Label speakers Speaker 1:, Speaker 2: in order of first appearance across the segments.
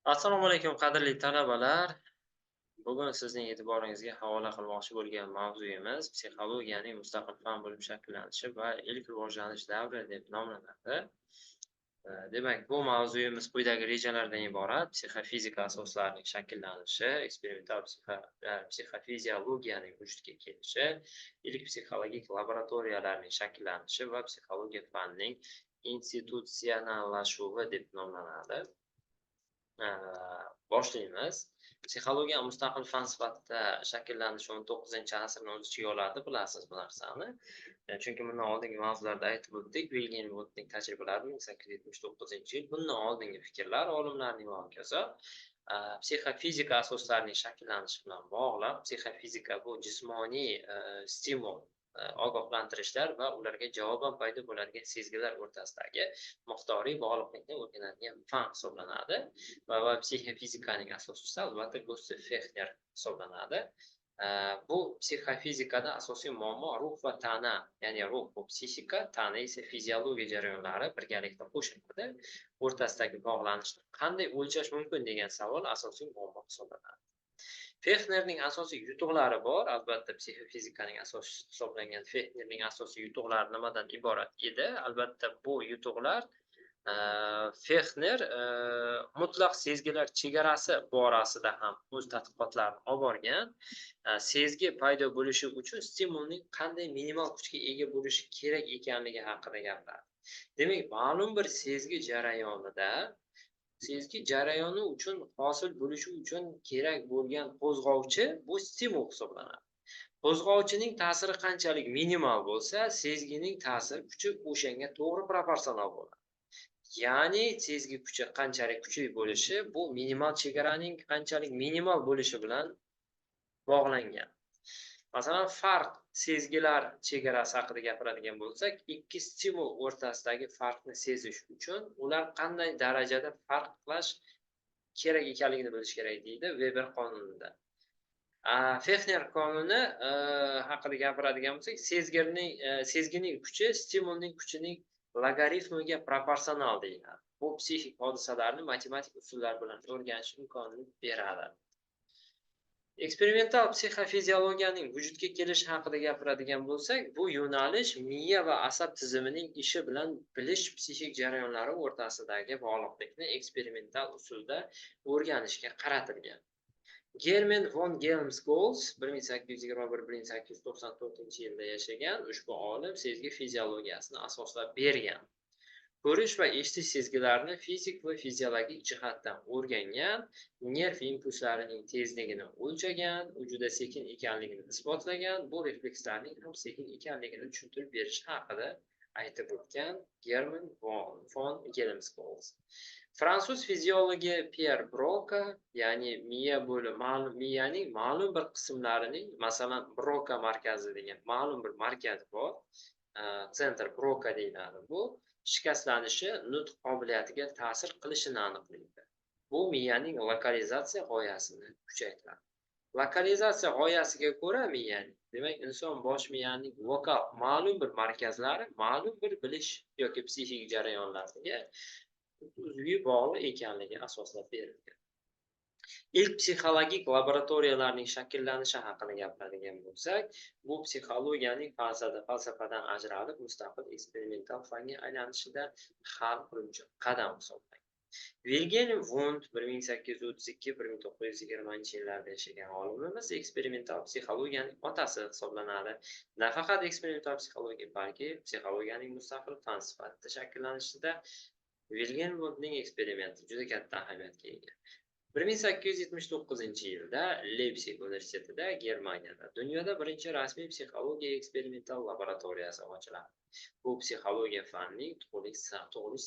Speaker 1: Assalomu alaykum, qadrli talabalar. Bugun sizning e'tiboringizga havola qilmoqchi bo'lgan mavzuyimiz psixologiyaning mustaqil fan bo'lib shakllanishi va ilk rivojlanish davri deb nomlanadi. Demak, bu mavzuyimiz quyidagi rejalardan iborat: psixofizika asoslarining shakllanishi, eksperimental psixofiziologiyaning vujudga kelishi, ilk psixologik laboratoriyalarning shakllanishi va psixologiya fanining institutsionallashuvi deb nomlanadi. Boshlaymiz. Psixologiya mustaqil fan sifatida shakllanishi 19-asrni o'z ichiga oladi, bilasiz bu narsani. Chunki bundan oldingi mavzularda aytib o'tdik, Vilgelm Vundtning tajribalari 1879-yil, bundan oldingi fikrlar olimlarning va hokazo. Psixofizika asoslarining shakllanishi bilan bog'liq. Psixofizika bu jismoniy stimul, ogohlantirishlar va ularga javoban paydo bo'ladigan sezgilar o'rtasidagi miqdoriy bog'liqlikni o'rganadigan fan hisoblanadi. Va psixofizikaning asoschisi albatta Gustav Fexner hisoblanadi. Bu psixofizikada asosiy muammo ruh va tana, ya'ni ruh bu psixika, tana esa fiziologiya jarayonlari birgalikda qo'shiladi. O'rtasidagi bog'lanishni qanday o'lchash mumkin degan savol asosiy muammo hisoblanadi. Fexnerning asosiy yutuqlari bor. Albatta, psixofizikaning asoschisi hisoblangan Fexnerning asosiy yutuqlari nimadan iborat edi? Albatta, bu yutuqlar Fexner mutlaq sezgilar chegarasi borasida ham o'z tadqiqotlarini olib borgan. Sezgi paydo bo'lishi uchun stimulning qanday minimal kuchga ega bo'lishi kerak ekanligi haqida gapiradi. Demak, ma'lum bir sezgi jarayonida sezgi jarayoni uchun hosil bo'lishi uchun kerak bo'lgan qo'zg'ovchi bu stimul hisoblanadi. Qo'zg'ovchining ta'siri qanchalik minimal bo'lsa, sezgining ta'sir kuchi o'shanga to'g'ri proporsional bo'ladi. Ya'ni sezgi kuchi qanchalik kuchli bo'lishi bu minimal chegaraning qanchalik minimal bo'lishi bilan bog'langan. Masalan, farq sezgilar chegarasi haqida gapiradigan bo'lsak, ikki stimul o'rtasidagi farqni sezish uchun ular qanday darajada farqlash kerak ekanligini bilish kerak deydi Weber qonunida. Fexner qonuni haqida gapiradigan bo'lsak, sezgining kuchi stimulning kuchining logaritmiga proporsional deyiladi. Bu psixik hodisalarni matematik usullar bilan o'rganish imkonini beradi. Eksperimental psixofiziologiyaning vujudga kelishi haqida gapiradigan bo'lsak, bu yo'nalish miya va asab tizimining ishi bilan bilish psixik jarayonlari o'rtasidagi bog'liqlikni eksperimental usulda o'rganishga qaratilgan. German von Gelmsholz 1821-1894 yilda yashagan ushbu olim sezgi fiziologiyasini asoslab bergan. Ko'rish va eshitish sezgilarini fizik va fiziologik jihatdan o'rgangan, nerv impulslarining tezligini o'lchagan, u juda sekin ekanligini isbotlagan, bu reflekslarning ham sekin ekanligini tushuntirib berishi haqida aytib o'tgan German von Gelmsholz. Fransuz fiziologi Pyer Broka, ya'ni miya bo'lim, ma'lum miyaning ma'lum bir qismlarining, masalan, Broka markazi degan ma'lum bir markaz bor. Центр Broka deyiladi bu. Shikastlanishi nutq qobiliyatiga ta'sir qilishini aniqlaydi. Bu miyaning lokalizatsiya g'oyasini kuchaytiradi. Lokalizatsiya g'oyasiga ko'ra miyaning, demak, inson bosh miyaning lokal ma'lum bir markazlari ma'lum bir bilish yoki psixik jarayonlarga uzviy bog'liq ekanligi asoslab berilgan. Ilk psixologik laboratoriyalarning shakllanishi haqida gapiradigan bo'lsak, bu psixologiyaning falsafadan ajralib mustaqil eksperimental fanga aylanishida hal qiluvchi qadam hisoblangan. Vilgelm Vund 1832-1920 yillarda yashagan olimimiz eksperimental psixologiyaning otasi hisoblanadi. Nafaqat eksperimental psixologiya, balki psixologiyaning mustaqil fan sifatida shakllanishida Vilgelm Vundning eksperimenti juda katta ahamiyatga ega. 1879-yilda Leypsig universitetida, Germaniyada dunyoda birinchi rasmiy psixologiya eksperimental laboratoriyasi ochiladi. Bu psixologiya fanining tug'ilish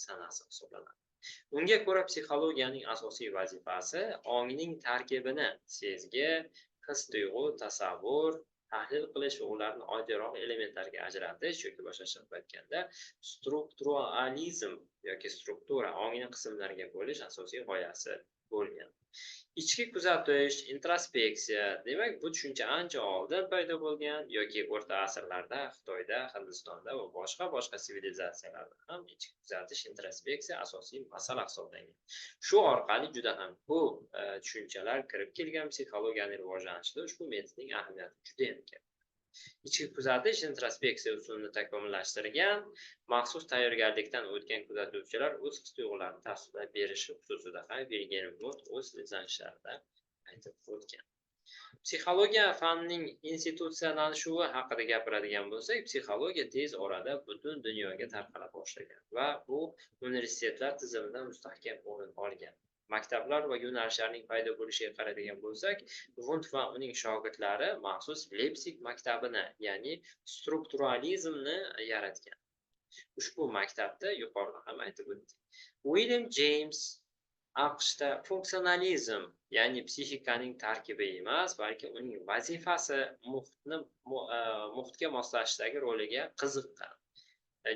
Speaker 1: sanasi hisoblanadi. Unga ko'ra, psixologiyaning asosiy vazifasi ongning tarkibini sezgi, his-tuyg'u, tasavvur, tahlil qilish va ularni oddiyroq elementlarga ajratish yoki boshqacha qilib aytganda strukturalizm yoki struktura, ongni qismlarga bo'lish asosiy g'oyasi. bo'lgan. Ichki kuzatish, introspeksiya, demak, bu tushuncha ancha oldin paydo bo'lgan yoki o'rta asrlarda Xitoyda, Hindistonda va boshqa sivilizatsiyalarda ham ichki kuzatish, introspeksiya asosiy masala hisoblangan. Shu orqali juda ham ko'p tushunchalar kirib kelgan psixologiyaning rivojlanishida ushbu metodning ahamiyati juda ham katta. Ichki kuzatish, introspeksiya usulini takomillashtirgan, maxsus tayyorgarlikdan o'tgan kuzatuvchilar o'z his-tuyg'ularini tavsiflab berishi xususida ham Vilgelm Vundt o'z izlanishlarida aytib o'tgan. Psixologiya fanining institutsiyalashuvi haqida gapiradigan bo'lsak, psixologiya tez orada butun dunyoga tarqala boshlagan va bu universitetlar tizimida mustahkam o'rin olgan. Maktablar va yo'nalishlarning paydo bo'lishiga qaraydigan bo'lsak, Vundt va uning shogirdlari maxsus Leypsig maktabini, ya'ni strukturalizmni yaratgan. Ushbu maktabda yuqorida ham aytib o'tdik. William James AQShda funksionalizm, ya'ni psixikaning tarkibi emas, balki uning vazifasi muhitga moslashishdagi roliga qiziqqan.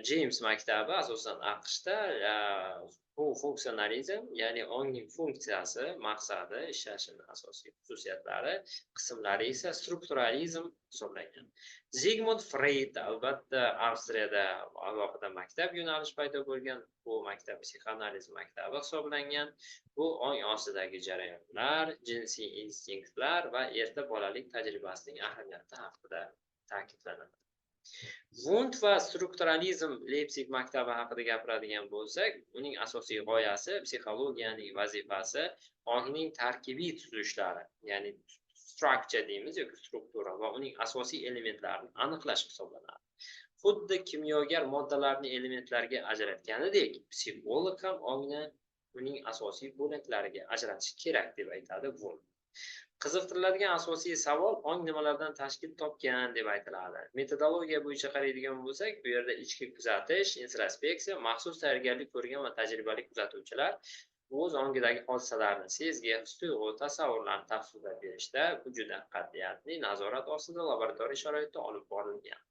Speaker 1: James maktabi asosan AQShda bu funksionalizm, ya'ni ongning funksiyasi, maqsadi, ishlashini asosiy xususiyatlari, qismlari esa strukturalizm hisoblangan. Zigmund Freyd albatta Avstriyada alohida maktab yo'nalish paydo bo'lgan. Bu maktab psixoanaliz maktabi hisoblangan. Bu ong ostidagi jarayonlar, jinsiy instinktlar va erta bolalik tajribasining ahamiyati haqida ta'kidlanadi. Wundt va strukturalizm Leypsig maktabi haqida gapiradigan bo'lsak, uning asosiy g'oyasi psixologiyaning vazifasi ongning tarkibiy tuzilishlari, ya'ni structure deymiz yoki struktura va uning asosiy elementlarini aniqlash hisoblanadi. Xuddi kimyogar moddalarni elementlarga ajratganidek, psixolog ham ongni uning asosiy bo'laklariga ajratish kerak deb aytadi Wundt. Qiziqtiriladigan asosiy savol ong nimalardan tashkil topgan deb aytiladi. Metodologiya bo'yicha qaraydigan bo'lsak, bu yerda ichki kuzatish, introspeksiya, maxsus tayyorgarlik ko'rgan va tajribali kuzatuvchilar o'z ongidagi hodisalarni sezgi, his-tuyg'u, tasavvurlarni tavsiflab berishda bu juda qat'iyatli nazorat ostida laboratoriya sharoitida olib borilgan.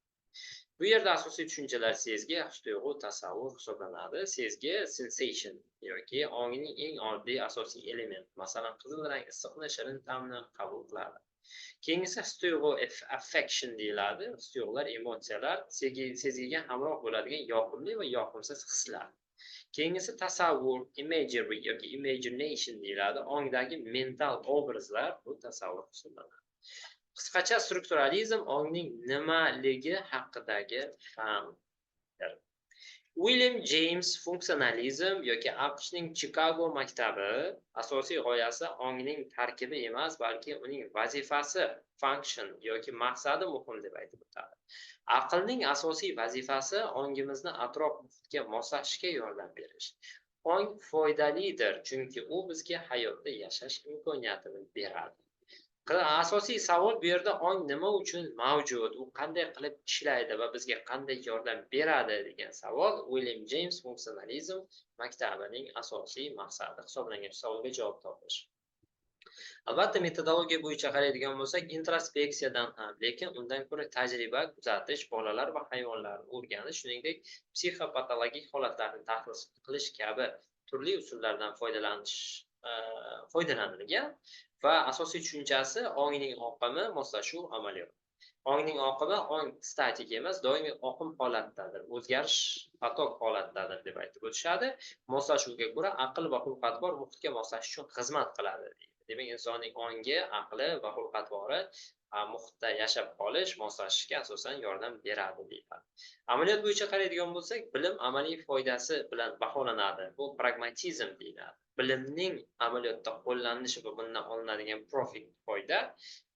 Speaker 1: Bu yerda asosiy tushunchalar sezgi, his-tuyg'u, tasavvur hisoblanadi. Sezgi sensation yoki ongning eng oddiy asosiy element. Masalan, qizil rang issiqni, shirin ta'mni qabul qiladi. Keyingisi his-tuyg'u affection deyiladi. His-tuyg'ular, emotsiyalar, sezgiga hamroh bo'ladigan yoqimli va yoqimsiz hislar. Keyingisi tasavvur, imagery yoki imagination deyiladi. Ongdagi mental obrazlar bu tasavvur hisoblanadi. Qisqacha strukturalizm ongning nimaligi haqidagi fandir. William James funksionalizm yoki AQShning Chicago maktabi asosiy g'oyasi ongning tarkibi emas, balki uning vazifasi, function yoki maqsadi muhim deb aytib o'tadi. Aqlning asosiy vazifasi ongimizni atrof muhitga moslashishga yordam berish. Ong foydalidir, chunki u bizga hayotda yashash imkoniyatini beradi. Asosiy savol bu yerda ong nima uchun mavjud, u qanday qilib ishlaydi va bizga qanday yordam beradi degan savol William James funksionalizm maktabining asosiy maqsadi hisoblangan savolga javob topish. Albatta metodologiya bo'yicha qaraydigan bo'lsak, introspeksiyadan ham, lekin undan ko'ra tajriba, kuzatish, bolalar va hayvonlarni o'rganish, shuningdek, psixopatologik holatlarni tahlil qilish kabi turli usullardan foydalanilgan va asosiy tushunchasi ongning oqimi, moslashuv amaliyoti. Ongning oqimi ong statik emas, doimiy oqim holatdadir, o'zgarish поток holatdadir deb aytib o'tishadi. Moslashuvga ko'ra aql va xulq-atvor muhitga moslashish uchun xizmat qiladi deydi. Demak, insonning ongi, aqli va xulq-atvori muhitda yashab qolish, moslashishga asosan yordam beradi deyiladi. Amaliyot bo'yicha qaraydigan bo'lsak, bilim amaliy foydasi bilan baholanadi. Bu pragmatizm deyiladi. Bilimning amaliyotda qo'llanilishi va bundan olinadigan profit foyda,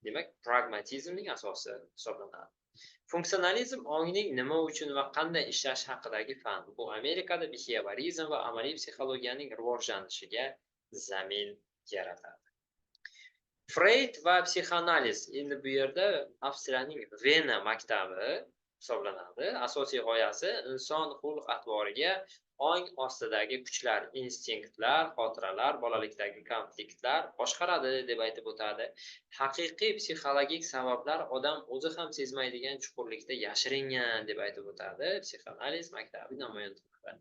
Speaker 1: demak, pragmatizmning asosi hisoblanadi. Funksionalizm ongning nima uchun va qanday ishlashi haqidagi fan. Bu Amerikada biheviorizm va amaliy psixologiyaning rivojlanishiga zamin yaratadi. Freyd va psixoanaliz endi bu yerda Avstriyaning Vena maktabi hisoblanadi. Asosiy g'oyasi inson xulq-atvoriga ong ostidagi kuchlar, instinktlar, xotiralar, bolalikdagi konfliktlar boshqaradi deb aytib o'tadi. Haqiqiy psixologik sabablar odam o'zi ham sezmaydigan chuqurlikda yashiringan deb aytib o'tadi psixoanaliz maktabi namoyandalari.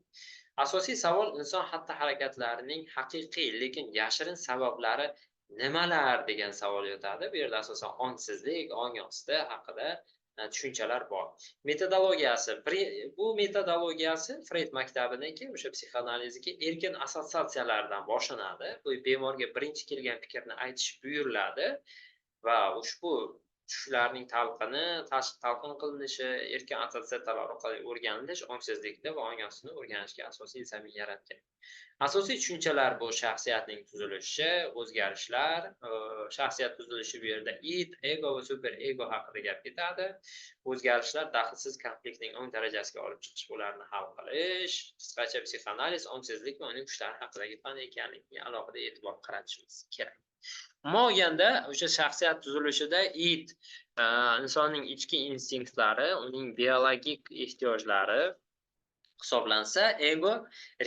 Speaker 1: Asosiy savol inson xatti-harakatlarining haqiqiy, lekin yashirin sabablari nimalar degan savol yotadi. Bu yerda asosan ongsizlik, ong osti haqida tushunchalar bor. Metodologiyasi, bu metodologiyasi Freyd maktabiniki, o'sha psixoanalizniki erkin assotsiatsiyalardan boshlanadi. Bu bemorga birinchi kelgan fikrni aytish buyuriladi va ushbu tushlarning talqini, talqin qilinishi, erkin assotsiatsiyalar orqali o'rganilish ongsizlikni va ong ostini o'rganishga asosiy zamin yaratgan. Asosiy tushunchalar bu shaxsiyatning tuzilishi, o'zgarishlar, shaxsiyat tuzilishi bu yerda id, ego va super ego haqida gap ketadi. O'zgarishlar daxlsiz konfliktning o'ng darajasiga olib chiqish, ularni hal qilish, qisqacha psixoanaliz ongsizlik va uning kuchlari haqidagi fan ekanligiga alohida e'tibor qaratishimiz kerak. Umuman olganda o'sha shaxsiyat tuzilishida id insonning ichki instinktlari, uning biologik ehtiyojlari hisoblansa, ego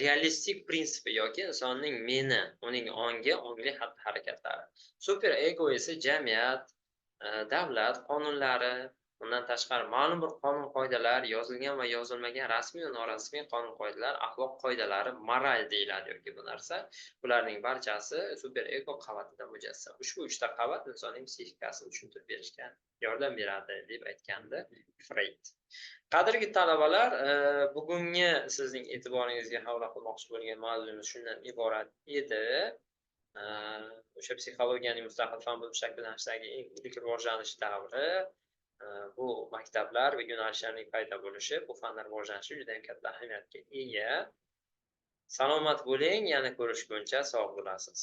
Speaker 1: realistik prinsipi yoki insonning meni, uning ongi, ongli xatti-harakatlari. Super ego esa jamiyat, davlat qonunlari, undan tashqari ma'lum bir qonun qoidalar, yozilgan va yozilmagan rasmiy va norasmiy qonun qoidalar, axloq qoidalari, moral deyiladi yoki bu narsa. Bularning barchasi super ego qavatida mujassam. Ushbu uchta qavat insonning psixikasini tushuntirib berishga yordam beradi deb aytgandi Freyd. Qadrli talabalar, bugungi sizning e'tiboringizga havola qilmoqchi bo'lgan mavzuimiz shundan iborat edi. O'sha psixologiyaning mustaqil fan bo'lib shakllanishidagi eng ilk rivojlanish davri, bu maktablar va yo'nalishlarning paydo bo'lishi, bu fanlar rivojlanishi juda ham katta ahamiyatga ega. Salomat bo'ling, yana ko'rishguncha sog' bo'lasiz.